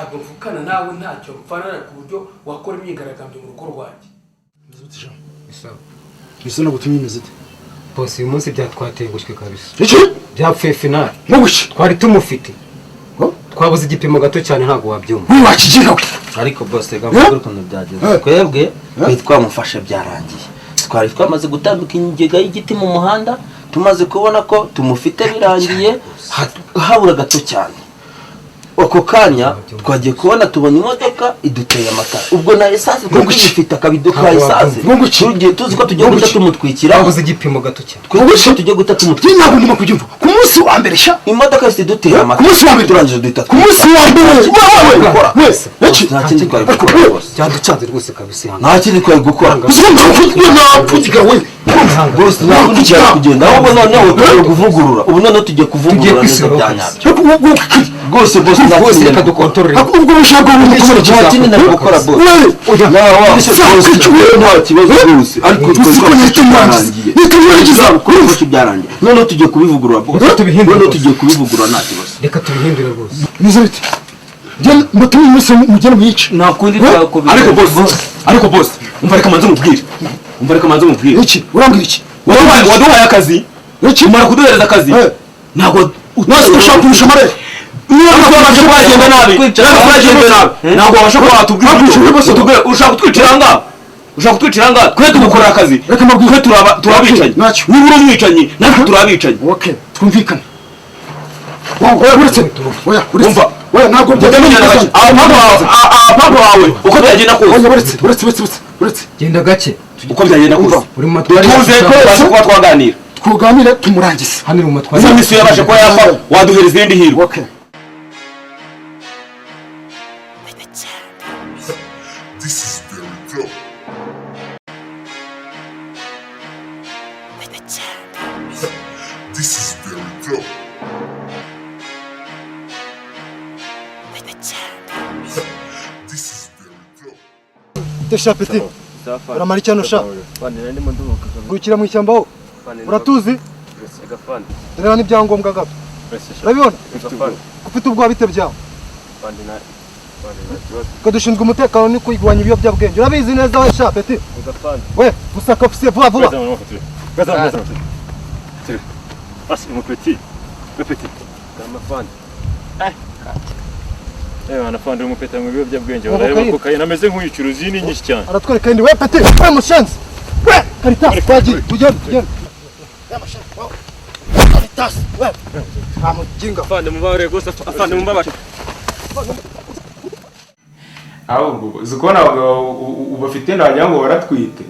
Ntabwo mvukana nawe, ntacyo mpfana nawe ku buryo wakora imyigaragambyo mu rugo rwanjye. Sawa. Mbese nagutumye imeze ite? Boss, uyu munsi byatwatengushywe kabisa. Iki? Byapfuye final. Nkubuki? Twari tumufite. Oh? Twabuze igipimo gato cyane, ntabwo wabyumva. We wakigira we. Ariko boss, reka mvuge ukuntu byagenze. Twebwe twari twamufashe byarangiye, twari twamaze gutambika ingega y'igiti mu muhanda, tumaze kubona ko tumufite birangiye, habura gato cyane. Ako kanya twagiye kubona tubona imodoka iduteye amatara, ubwo na essence twari tugifite, akabido ka essence. Ngunguki? Tugiye tuzi ko tugiye guhita tumutwikira. Twabuze igipimo gato cyane. Twebwe ko tugiye guhita Njye tumutwikira. Ntabwo ndimo kubyumva. Ku munsi wa mbere sha. Imodoka yose iduteye Ku amatara. munsi wa mbere. Turangije duhita Ku munsi wa mbere wewe. Gukora. Wese iki? Nta kindi twari gukora rwose. Byaducanze rwose kabisa, ihangane. Nta kindi twari gukora. Uzi ko napfugiga we. Rwose nta kundi cyari kugenda, ahubwo noneho tugiye kuvugurura, ubu noneho tugiye Tugiye kuvugurura neza kwisubiraho bya kabisa. nyabyo rwose, boss, nta Rwose kindi reka nari gukora. dukontorore. Ubwo bushaka Nta kindi nari gukora, boss. We. Nta kibazo rwose, ariko Uzi ko nihita murangiza. Nihita murangiza. twafashe byarangiye, noneho tugiye kubivugurura, boss. Reka tubihindure Noneho rwose. tugiye kubivugurura, nta kibazo. Reka tubihindure rwose. Nize bite? Njye mbatumye umunsi mugende muyice. Nta kundi twakubita. Ariko boss, ariko boss, umva, reka manze mubwire, umva, reka manze mubwire. Iki? Urambwira iki? Waduhaye akazi. Iki? Umara kuduhereza akazi. Eh. Ntabwo Nase ushaka kurusha amarere? Niba twabasha kuba yagenda nabi, niba twagenda nabi, ntabwo wabasha kuba watubwira utubwira ushaka kutwicira ngaha, ushaka kutwicira ngaha. Twe tugukorera akazi. Reka mbabwire. Twe turabicanyi. Ntacyo. Niba uri umwicanyi, natwe turabicanyi. Okay, twumvikane. Oya, uretse, oya, uretse. Umva. Oya, ntabwo Mujya gake. Abapapa wawe, uko byagenda kose. Oya, uretse, uretse, uretse, uretse, uretse. Genda gake. Uko byagenda kose. Umva. Uri mu matwari. Tuze ko tubasha kuba twaganira. Twuganire tumurangize. Hano uri mu matwari. Niba misiyo yabasha kuba yapfa, waduhereza irindi hirwe. Okay. This is very dope. This is very dope. This is very dope. Tesha petit, uramara icyano sha. Gukira mu ishyamba ho. Uratuzi? Reba n'ibyangombwa gato. Urabibona? Ufite ubwoba bite byawe? Twe dushinzwe umutekano ni kurwanya ibiyobyabwenge. Urabizi neza we sha petit. We, musaka ofisiye vuba vuba. Afande, umupeta mu biyobyabwenge. Ubu barareba kayira. Kokayine ameze nk'uyicuruza, iyi ni nyinshi cyane. Aratwereka indi we petit, we mushenzi. We, Caritas, twagiye, tugende, tugende. Caritas, we. Nta muginga. Afande, mubabare rwose, afande, mubabare. Ahubwo uzi kubona abagabo bafite inda wagira ngo baratwite,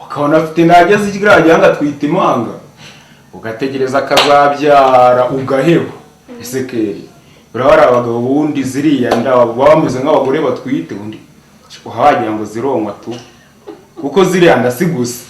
ukabona afite inda yageze ikigira wagira ngo atwite impanga, ugategereza akazabyara ugaheba. Ese keri uraba ari abagabo ubundi ziriya nda baba bameze nk'abagore batwite, ubundi wagira ngo zironywa tu, kuko ziriya nda si gusa,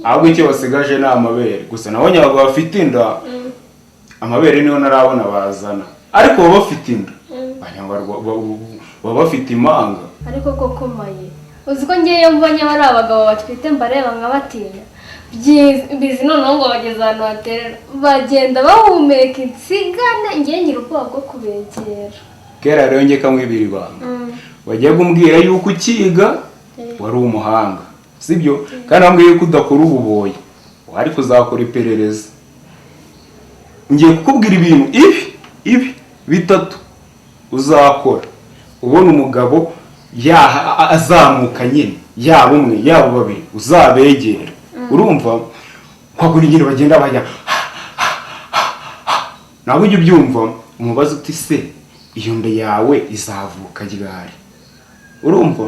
ahubwo icyo basigaje ni amabere gusa. Nabonye abagabo bafite inda, amabere niyo ntarabona bazana, ariko baba bafite inda wagira ngo baba bafite impanga. Ariko koko maye, uzi ko ngewe mbonye bari abagabo batwite mbareba nkabatinya. Bizi noneho ngo bageze ahantu haterera bagenda bahumeka insigane, ngewe ngira ubwoba bwo kubegera. Kera rero njye kamwibira ibanga, wajyaga umbwira yuko ukiga wari umuhanga, sibyo? Kandi wambwiye yuko udakora ububoyi, wari kuzakora iperereza. Ngiye kukubwira ibintu ibi bitatu uzakora ubona umugabo azamuka nyine, yaba umwe yaba babiri, uzabegera. Urumva kwa kundi nyine bagenda bajya, nawe ujya ubyumva, umubaza uti: "Se iyo nda yawe izavuka ryari?" Urumva?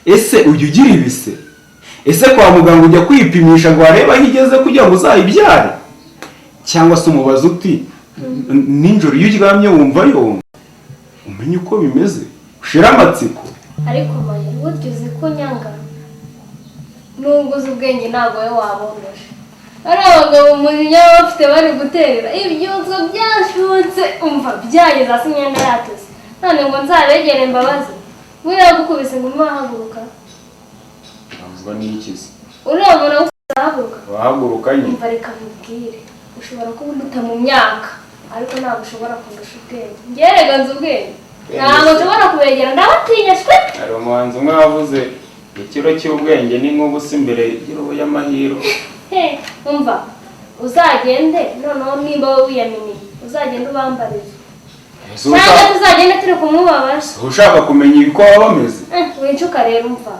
Ese ujya ugira ibise? Ese kwa muganga ujya kwipimisha ngo warebe aho igeze kugira ngo uzayibyare? Cyangwa se umubaza uti: "Nijoro iyo uryamye wumva yonka?" Umenye uko bimeze, ushire amatsiko. Ariko maye, burya uzi ko nyanga, nubwo uzi ubwenge ntabwo we wabondoshe. Ari abagabo umujinya baba bafite bari guterera ibyunzwe byashutse, umva byageze hasi imyenda yatose, none ngo nzabegere mbabaze. Buriya gukubise ngo umwe wahaguruka? Ntabwo n'ikizi. Uriya muntu agukubise ahaguruka? Wahaguruka nyine. Umva, reka nkubwire, ushobora kuba unduta mu myaka, ariko ntabwo ushobora kundusha ubwenge. Njyewe rega nzi ubwenge. Ntabwo nshobora kubegera, ndabatinya shwe. Hari umuhanzi umwe wavuze ikiro cy'ubwenge ni nk'ubusa imbere y'irobo y'amahirwe. Umva, uzagende noneho nimba wowe wiyaminiye uzagende ubambarize. Cyangwa tuzagende turi kumubabaza. Ushaka kumenya uko baba bameze? Wincuka rero umva,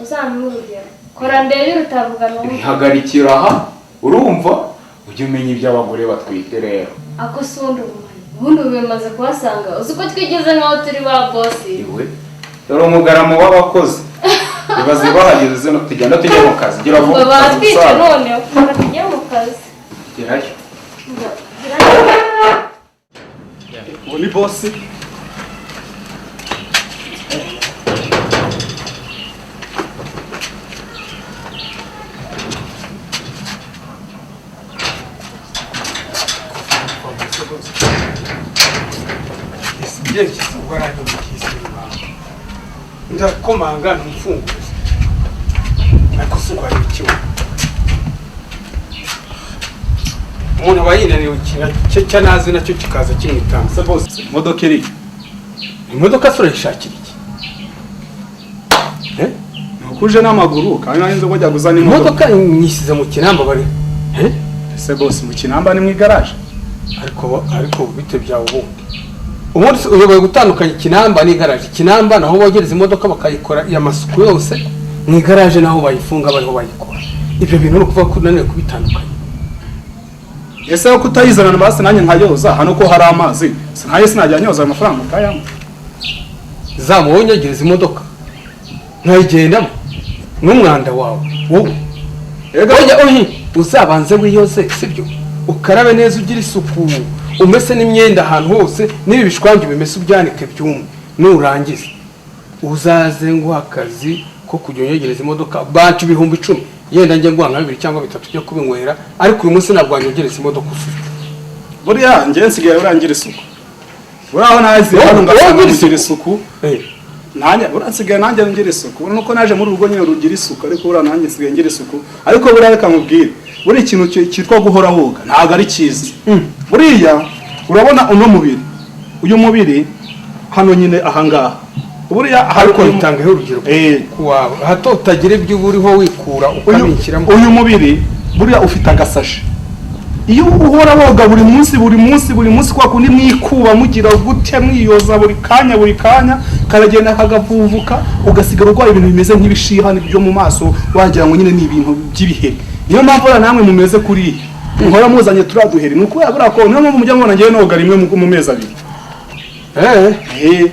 uzampe urugero. Kora ndebe utavuga n'umwe. Bihagarikira aha, urumva? Ujye umenya ibyo abagore batwite rero. Ako sundi umwana, ubundi bimaze kuhasanga, uzi ko twigeze nkaho turi ba bosi. Iwe, dore umugaramo w'abakozi. Ibaze bahageze zino tugenda tujya mu kazi. Gira vuba. Batwica none, tujye mu kazi. Gerayo. Uwo ni bosi. Ndakomanga ntumfunguze. Ariko si urwaye ikiwe. Umuntu aba yinaniwe ikintu cye nazi nacyo kikaza kimwitanga. Bose imodoka iri. Imodoka se urayishakira iki? Nukuje n'amaguru kandi nanze ngo jya guzana imodoka. Imodoka nyisize mu kinamba bari. Ese boss mu kinamba ni mu igaraje? Ariko bite byawe ubundi. Ubundi uyoboye gutandukanya ikinamba n'igaraje. Ikinamba naho bogereza imodoka bakayikora ya masuku yose, mu igaraje naho bayifunga bariho bayikora. Ibyo bintu no kuvuga ko unaniwe kubitandukanya. Ese ko utayizana basi nanjye nkayoza hano ko hari amazi, sinkaye sinajya nyoza amafaranga utayampa. Zamubonye gereza imodoka nkayigendamo n'umwanda wawe wowe. Oya ohi uzabanze wiyoze sibyo, ukarabe neza ugira isuku, umese n'imyenda ahantu hose, n'ibi bishwangi bimese ubyanike byumye. Nurangiza uzaze nguha akazi ko kujya unyogereza imodoka banki 10,000, yenda njye nguha nka 2 cyangwa 3 byo kubinywera, ariko uyu munsi ntabwo wanyogereza imodoka ufite. Buriya njye nsigaye urangira isuku. Uraho nazi hano ngasanga ngira isuku. Nanjye uransigaye nanjye ngira isuku. Nuko naje muri urugo nyine rugira isuku, ariko ura nanjye nsigaye ngira isuku. Ariko buriya reka nkubwire, buri ikintu cyitwa guhora woga ntabwo ari cyiza. Buriya urabona uno mubiri, uyu mubiri hano nyine ahangaha buriya ariko bitangaho urugero kuwawe hato utagira ibyo uriho wikura ukamikiramo. Uyu mubiri buriya ufite agasashe. Iyo uhora woga buri munsi buri munsi buri munsi kwa kundi mwikuba mugira gute mwiyoza buri kanya karagenda kagavuvuka, ugasigara urwaye ibintu bimeze nk'ibishiha byo mu maso, wagira ngo nyine ni ibintu by'ibiheri. Niyo mpamvu namwe mumeze kuri muhora muzanye turaduheri, nuko buriya ko niyo mpamvu mujya mubona ngewe noga rimwe mu mezi 2.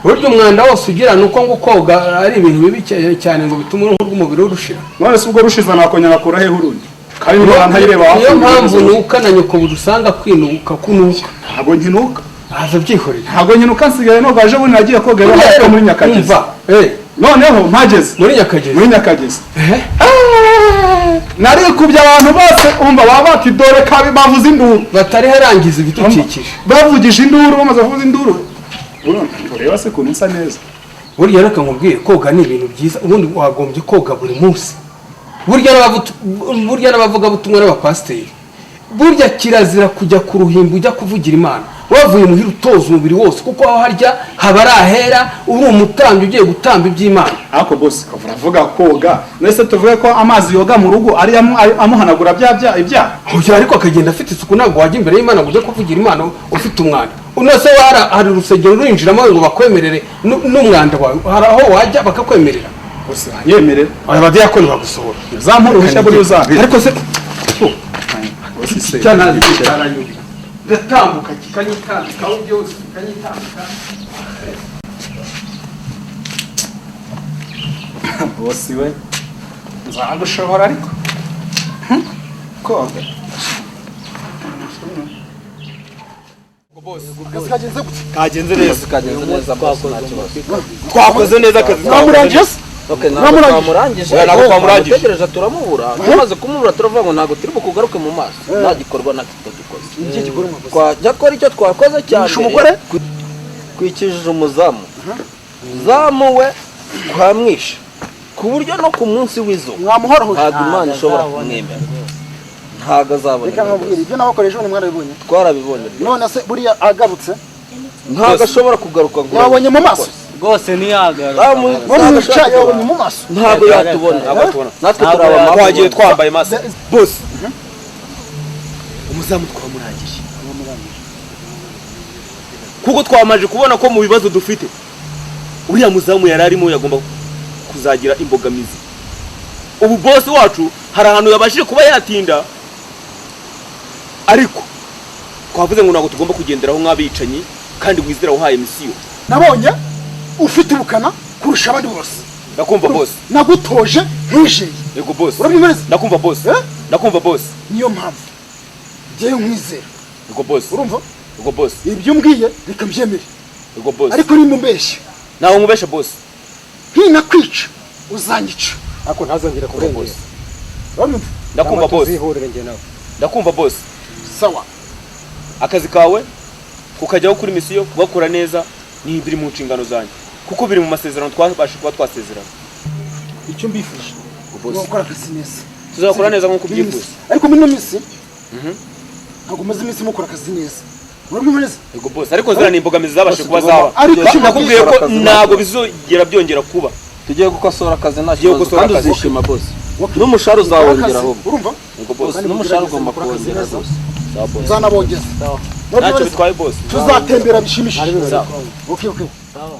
Burya umwanda wose ugira nuko ngo koga ari ibintu bibi cyane ngo bituma uruhu rw'umubiri rushira. None se ubwo rushiza nakongera nakura he urundi? Kandi niba niyo mpamvu nuka na nyoko usanga kwinuka kunuka. Ntabwo nkinuka. Aza byihorera. Ntabwo nkinuka nsigaye noga ejo bundi nagiye koga rero muri Nyakagezi. Noneho mpageze muri Nyakagezi. Muri Nyakagezi. Narikubye abantu bose umva baba bati dore kabi bavuze induru. Batari harangiza ibidukikije. Bavugije induru bamaze kuvuza induru. Ureba se kuntu nsa neza. Burya reka nkubwire koga ni ibintu byiza, ubundi wagombye koga buri munsi. Burya n'abavuga butumwa n'abapasiteri, burya kirazira kujya ku ruhimbi ujya kuvugira Imana wavuye muhira utoza umubiri wose, kuko aho harya haba ari ahera, uri umutambyi ugiye gutamba iby'Imana. Ariko boss uravuga koga, nese tuvuge ko amazi yoga mu rugo ari amuhanagura bya ibyaha. Oya, ariko akagenda afite isuku, ntabwo wajya imbere y'Imana ngo ujye kuvugira Imana ufite umwanda. Unase hari urusengero rurinjiramo ngo bakwemerere n'umwanda wawe, hari aho wajya bakakwemerera. Gusa yemerera abadiyakoni bagusohora zampura uruhushya buri uzabe. Ariko se cyanazi cyaranyuye ndatambuka kikanyitambika aho byose kikanyitambika. Bosi we nzagushobora ariko koga Kagenze neza, kagenze neza, twakoze neza akazi. Twamurangije. Okay, ntabwo twamurangije. Ntabwo twamurangije. Tegereje turamubura. Tumaze kumubura turavuga ngo ntabwo turi bukugaruke mu maso. Nta gikorwa na gito dukoze. Iki gikorwa mwakoze. Twajya kora icyo twakoze cyane. Umugore kwikijije umuzamu. Zamu we twamwishe. Ku buryo no ku munsi w'izuba mwamuhorohoje. Ntabwo Imana ishobora kumwemera. Ntabwo azabona. Reka nkubwire ibyo nabakoresha ni mwarabibonye. Twarabibonye. None se buriya agarutse Ntabwo ashobora kugaruka ngo Yabonye mu maso. Rwose ntiyagaruka. Bamwica yabonye mu maso. Ntabwo yatubona. Natwe turaba twagiye twambaye mask. Boss, umuzamu twamurangije kuko twamaje kubona ko mu bibazo dufite uriya muzamu yari arimo yagomba kuzagira imbogamizi. Ubu boss wacu hari ahantu yabashije kuba yatinda, ariko twavuze ngo ntabwo tugomba kugenderaho nk'abicanyi kandi wizera uhaye misiyo. Nabonye ufite ubukana kurusha abandi bose. Ndakumva boss. Nagutoje nkwizeye. Yego boss. Urabyumva? Ndakumva boss. Ndakumva boss. Niyo mpamvu ngewe nkwizera. Yego boss. Urumva? Yego boss. Ibyo umbwiye reka mbyemere. Yego boss. Ariko nimba umbeshya. Nawe nkubesha boss. Ntinakwica uzanyica. Ariko ntazongere kurengera. Urabyumva? Ndakumva boss. Tuzihurire njye nawe. Ndakumva boss. Sawa. Akazi kawe kukajyaho kuri misiyo kugakora neza ni biri mu nshingano zanjye kuko biri mu masezerano twabashe kuba twasezerana. Icyo mbifuje gukora akazi neza. Tuzakora neza nkuko ubyifuza. Ariko muri ino minsi ntabwo umaze iminsi mukora akazi neza. Urabyumva neza? Yego boss, ariko ziriya ni imbogamizi zabashe kuba zaba. Nakubwiye ko ntabwo bizongera byongera kuba. Tugiye gukosora akazi nta kibazo kandi uzishima boss. N'umushahara uzawongera ahubwo. Urumva? Yego boss, n'umushahara ugomba kuwongera rwose. Uzanabongeza. Ntacyo bitwaye boss. Tuzatembera bishimishije. Okay okay. Sawa.